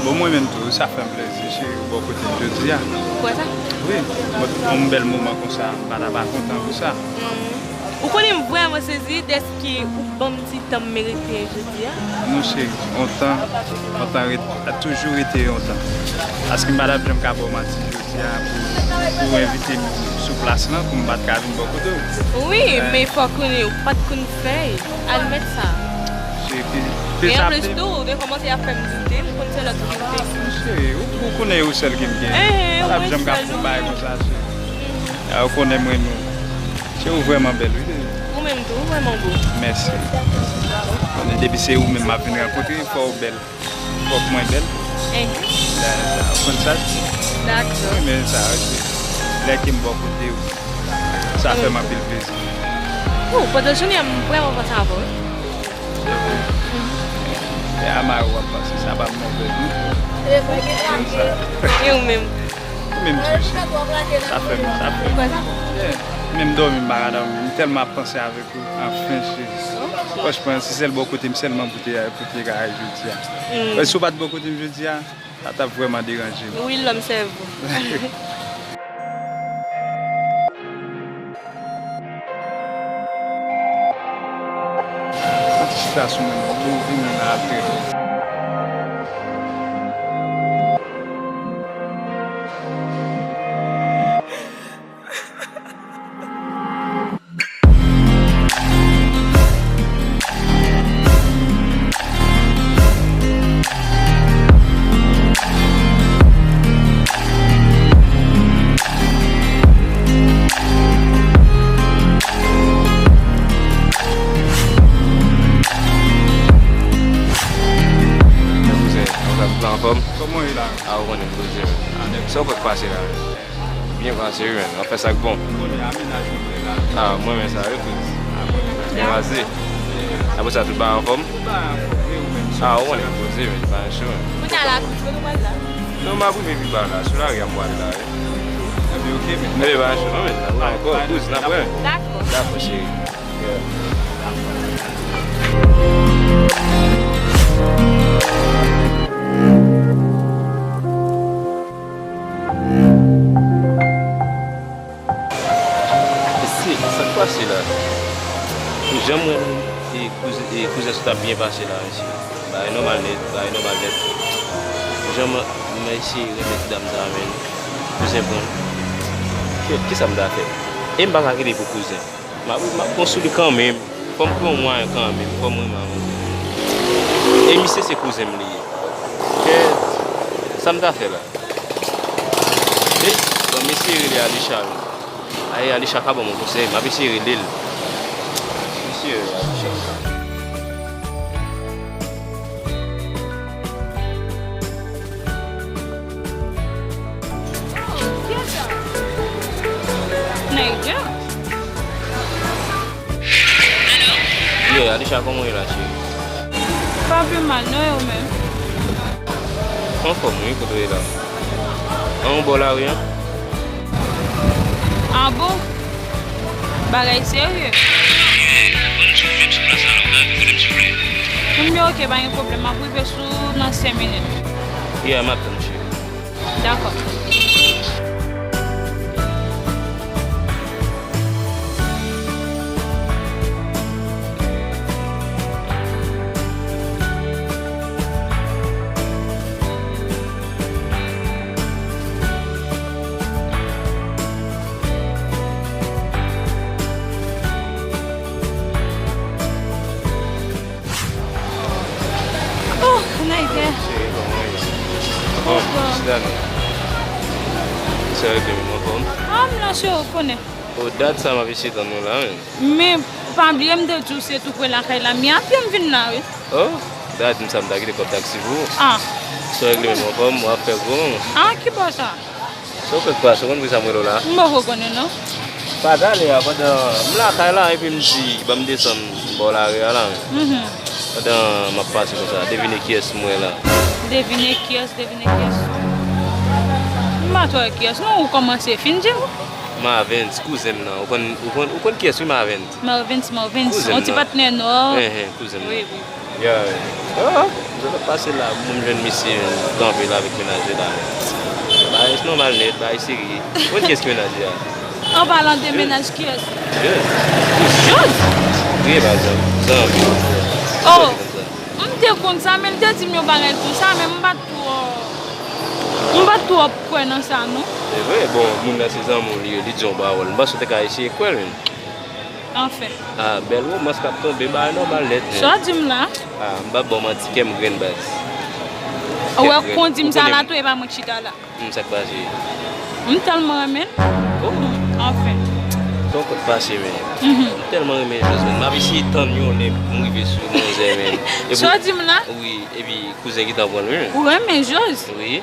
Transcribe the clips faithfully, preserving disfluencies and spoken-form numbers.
Bon, mwen menm tou, sa fè m plezi, cheri, ou bò kote m jodi a. Ou kwè sa? Wi, mwen, yon bèl moman konsa, m pa ta pa kontan pou sa. Ou konnen m vrèman sezi dèske ou ban m ti tan m merite jodi a. Non, cheri, yon tan, yon tan ret, a toujou rete yon tan. Paske m pa t ap janm ka ba w manti jodi a pou, pou w envite m sou plas lan, pou m pa t ka vin bò kote w. Wi, men fòk ou, ou pa t konn fè l. Admèt sa. Cheri, pi, pi... E sa anplis tou, ou te kòmanse ap fè m doute, m konn se lòt ki w te. Cheri, ou, ou konnen ou sèl ki m gen. M pa t ap janm ka fè yon bagay konsa, cheri. A, ou konnen mwen, nou. Cheri, ou vrèman bèl, wi. Ou menm tou, ou vrèman bo. Mèsi. Konnen depi se ou menm m ap vin rankontre, fò ou bèl. Fòk mwen bèl. Enhen. Ou konn sa? Dakò. Wi, men sa, se lè ke m bò kote w. Sa fè m anpil plezi. Ou, pandan jounen an, m vrèman panse avè w, wi. Se vre? E a mari w ap pase, sa pa move, non. Konn sa. E ou menm? Ou menm tou, cheri. Sa fè m, sa fè m. Ou kwè sa? Yeah. Menm dòmi, m pa ka dòmi. M tèlman ap panse avèk ou. Anfen, cheri. Franchman, si sèl bò kote m sèlman pou te, pou te ka jodi a. Paske si w pa t bò kote m jodi a, sa t ap vrèman deranje m. Wi, lòm sèvo. Ti chita sou mwen, non, pou vini nan apre. Kouzen, kòman sa, tout la anfòm? Kòman w ye la? A, ou konnen, kouzen. Sa w kwè k pase la? Byen pase, wi, men. W ap fè sa k bon. Konnen amenajman mwen la. A, mwen renmen sa, wi, kouzen. Byen pase. Apre sa, tout bagay anfòm? Tout bagay anfòm, wi, ou menm? A, ou konnen, poze, men, pa yon cho, men. Kounye a la, kote nou pral la? Non, m ap rive pi ba la. Sou lari a m pral la, wi. Ebyen, oke, men. Ebyen, pa yon cho, non, men. N ap wè ankò, kouzen, n ap wè. Dakò. Dakò, cheri. Mesye, sa k pase la? Jan m wè e kouzen, e kouzen sou tap byen pase la, mesye. Bagay nòmal nèt, bagay nòmal nèt. Jan m, m eseye remèt dam sa a, men kouzen pran. Kè, kisa m ta fè? E m pa ka kite pou kouzen. M ap, m ap pran sou li kanmenm. Fò m pran yon mwayen kanmenm. Fò m renmen avan tou. E misye se kouzen m li ye. Kè, sa m ta fè la? E, bon, m eseye rele Alisha, wi. Ay, Alisha ka ban m yon konsèy. M ap eseye rele l. M eseye rele Alisha. Nèg yo. Yo, Alisha, kòman w ye la, cheri? Pa pi mal, non, e ou menm? Anfòm, wi, kote w ye la? An, ou bò lari a? A bon? Bagay serye. Ebyen, oke, pa gen pwoblèm. M ap rive sou nan senk minit. Yeah, m ap tann, cheri. Dakò. Oh, nèg. Cheri, kòman w ye? Bon, chita non. Sa regle menm, anfòm? A, m la, cheri, ou konnen. O, dat sa m ap eseye tann ou la, wi. Men, pa bliye, m te di w se tou pre lakay la, men a pye m vin la, wi. Oh, dat, m sa m ta kite kòb taksi pou ou. A. Sa regle menm, anfòm, w ap fè gwo. A, ki bò sa? Sa w fè k pase, w konn kisa m rele w la? M poko konnen non. Pa t ale a, pandan m lakay la, epi m di, ban m desann bò lari a la. Mhm. Pandan m ap pase konsa, devine kiyès m wè la. Devine kiyès, devine kiyès. M pa twò wè kiyès non, ou kòmanse fin di m. Marvens, kouzen m nan. Ou konn, ou konn, ou konn kiyès wi, Marvens? Marvens, Marvens. Kouzen m nan. Yon ti patnè nò. Enhen, kouzen m nan. Wi, wi. Yeah. Ah. Sa k ap pase la, moun jwenn misye kanpe la avèk mennaj li la. Bagay nòmal nèt, bagay serye. Ou konn kiyès ki mennaj li a? An palan de mennaj, kiyès? Jòz. Jòz? Wi, pa egzanp, zanmi. Oh, m te konn sa, men l te di m yon bagay konsa, men m pa t twò, m pa t twò kwè nan sa, non. Se vre, bon, moun nan se zanmi w li ye, li di yon pawòl. M panse w te ka eseye kwè l, menm. Anfen. Ah, bèl womans k ap tonbe, bagay nòmal nèt, men. Sa w di m la? Ah, m p ap ba w manti, kè m grenn baz. Ou wè, kè m grenn. Ou kondi m sa la tou, e pa mwen k chita la. Hmm, sa k pase? M tèlman renmen l. Oh. Anfen. Sa w konn pase, men. Mhm. M tèlman renmen Jòz, men. M ap eseye tann yon lè pou m rive sou manzè, men. Sa w di m la? Wi, epi kouzen gentan pran l, wi. Ou renmen Jòz? Wi.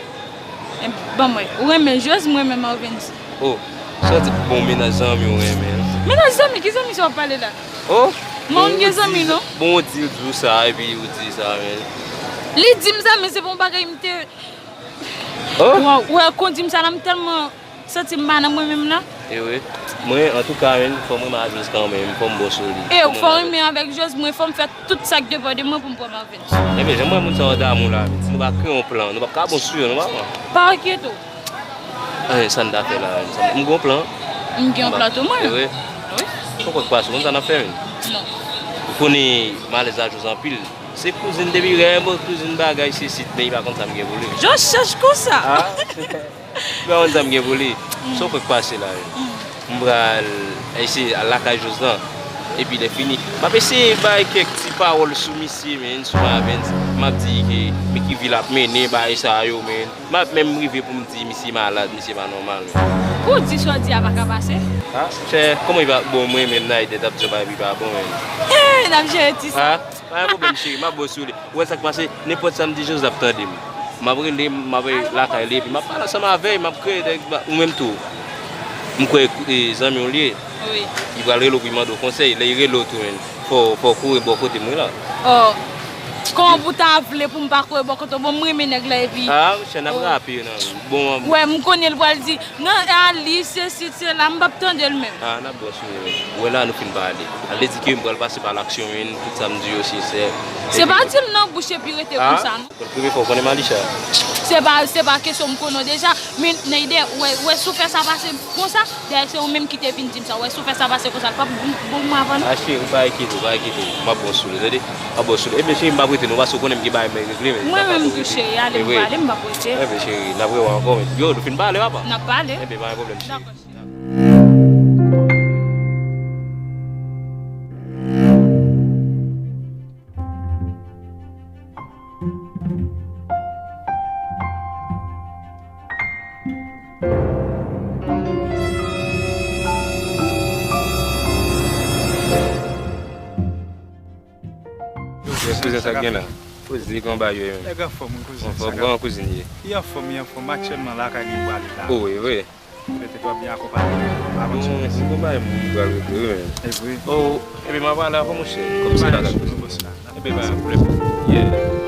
E, ban mwen, ou renmen Jòz, mwen renmen Marvens. Oh, sa w di, bon, mennaj zanmi w renmen l. Mennaj zanmi, ki zanmi sa w ap pale la? Oh, mwen gen zanmi, non? Bon, ou di l di w sa, epi ou di sa, men. Li di m sa, men se pa yon bagay m te. Oh. Waw, ou wè, kondi m sa la, m tèlman santi m pa nan mwen menm la. E wi. Mwen, antouka, men, fò m renmen Jòz kanmenm, fò m bon sou li. E, fò w renmen avèk Jòz, mwen, fò m fè tout sa k depann de mwen pou m pran Marvens. Ebyen, jan m wè moun sa yo damou la, si nou pa kreye yon plan, nou p ap ka bon sou yo, nou pa wè. Pa enkyete w. Anyen, sa n ta fè la, menm, sa, m gen yon plan. M gen yon plan tou, mwen. E wi. Wi. Ou kwè k pase, konn sa n ap fè, menm? Non. Ou konnen malèz la Jòz anpil. Se kouzin depi rèbo, kouzin bagay, se sit, men li pa konn sa m gen pou li. Jòz chèch konsa. Ah. Li pa konn sa m gen pou li. Mm. Sa w kwè k pase la, menm? Mm. M pral eseye al lakay Jòz lan. Epi lè fini, m ap eseye bay kèk ti pawòl sou misye, men, sou Marvens. M ap di ke, men ki vi l ap mennen, bagay sa yo, men. M ap menm rive pou m di misye malad, misye pa nòmal, men. Pou w di sa w di a pa ka pase? Ah, monchè, kòman li pa bon, mwen menm, Naïdè t ap di yon bagay, epi pa bon, men. Eh, n ap jere ti sa. Ah, pa gen pwoblèm, cheri, m ap bon sou li. Ou wè sa k pase? Nenpòt sa m di Jòz, l ap tande m. M ap rele, m ap lakay li, epi m ap pale ansanm avè l, m ap kreye, ou menm tou. M kwè, e, zanmi w li ye. Wi. Li pral rele w pou l mande w konsèy. Lè li rele w tou, menm, fò, fò w kouri bò kote m wi la. Oh. Kòman pou w ta vle pou m pa kouri bò kote w? Bon, m renmen nèg la, epi. Ah, monchè, n ap rape yo nan ri. Bon, wè, m konnen l pral di, non, a li, sesi, sela, m p ap tande l menm. Ah, n ap bon sou li, wi. Wè la, nou fin pale. Sa vle di ke m pral pase pa laksyon, wi, tout sa m di yo, se, se. Se pa di l nan bouch epi rete konsa, non. Premye fwa w konnen Malicha? Se pa, se pa kesyon m konnen w deja, men Neyder, wè, wè si w fè sa pase konsa, dayè se ou menm ki te vin di m sa, wè si w fè sa pase konsa, l p ap bon, bon pou mwen avan non. Ah, cheri, pa enkyete w, pa enkyete w, m ap bon sou li, tande? M ap bon sou li. Ebyen, cheri, m p ap rete non, paske w konnen m gen bagay m regle, men. Mwen menm tou, cheri, ale m prale, m p ap rete. Ebyen, cheri, n ap rewè ankò, men. Yo, nou fin pale, papa? N ap pale. Ebyen, pa gen pwoblèm, cheri. Dakò. Kouzen, sa k gen la? Kouzen, kòman bagay yo ye menm? Nèg anfòm wi, kouzen. Anfòm, kòman kouzin ye? Li anfòm, li anfòm. Aktyèlman, lakay li m prale la. O, wi, wi. Rete twò byen akonpaye. Bon, si m konpaye m, m pral rete wi, men. E vre. O, epi m ap prale avè w, monchè. Kòm se lakay kouzin. Epi pa gen pwoblèm. Yeah.